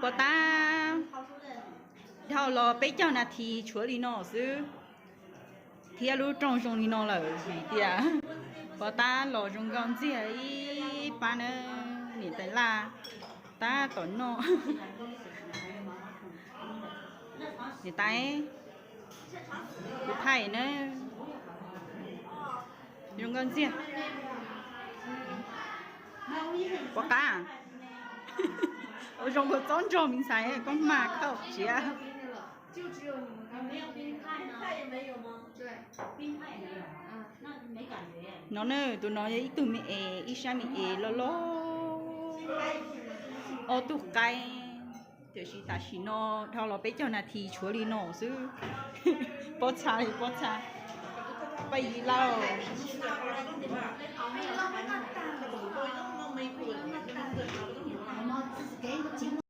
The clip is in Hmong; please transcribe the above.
Pov tab dhau los peb caug nas this tshuav li no xwb, thiab lub rooj zoo li no lawm hais tias pov tab los zoo nkauj ntxiag ib pab na. Niam tais laj tab tom noj. Niam tais, kuv thaij na, zoo nkauj ntxiag. Pov tab, ua zoo nkaus tsob nrog me ntxhais koj mas khauj tsiav. No ne, tus no yog ib tug me es, ib sab me es loj loj, ob tug qaib. Tiam sis tam sim no dhau los peb caug nas this tshuav li no xwb. Pob txha li pob txha. Paj Yig Lauj.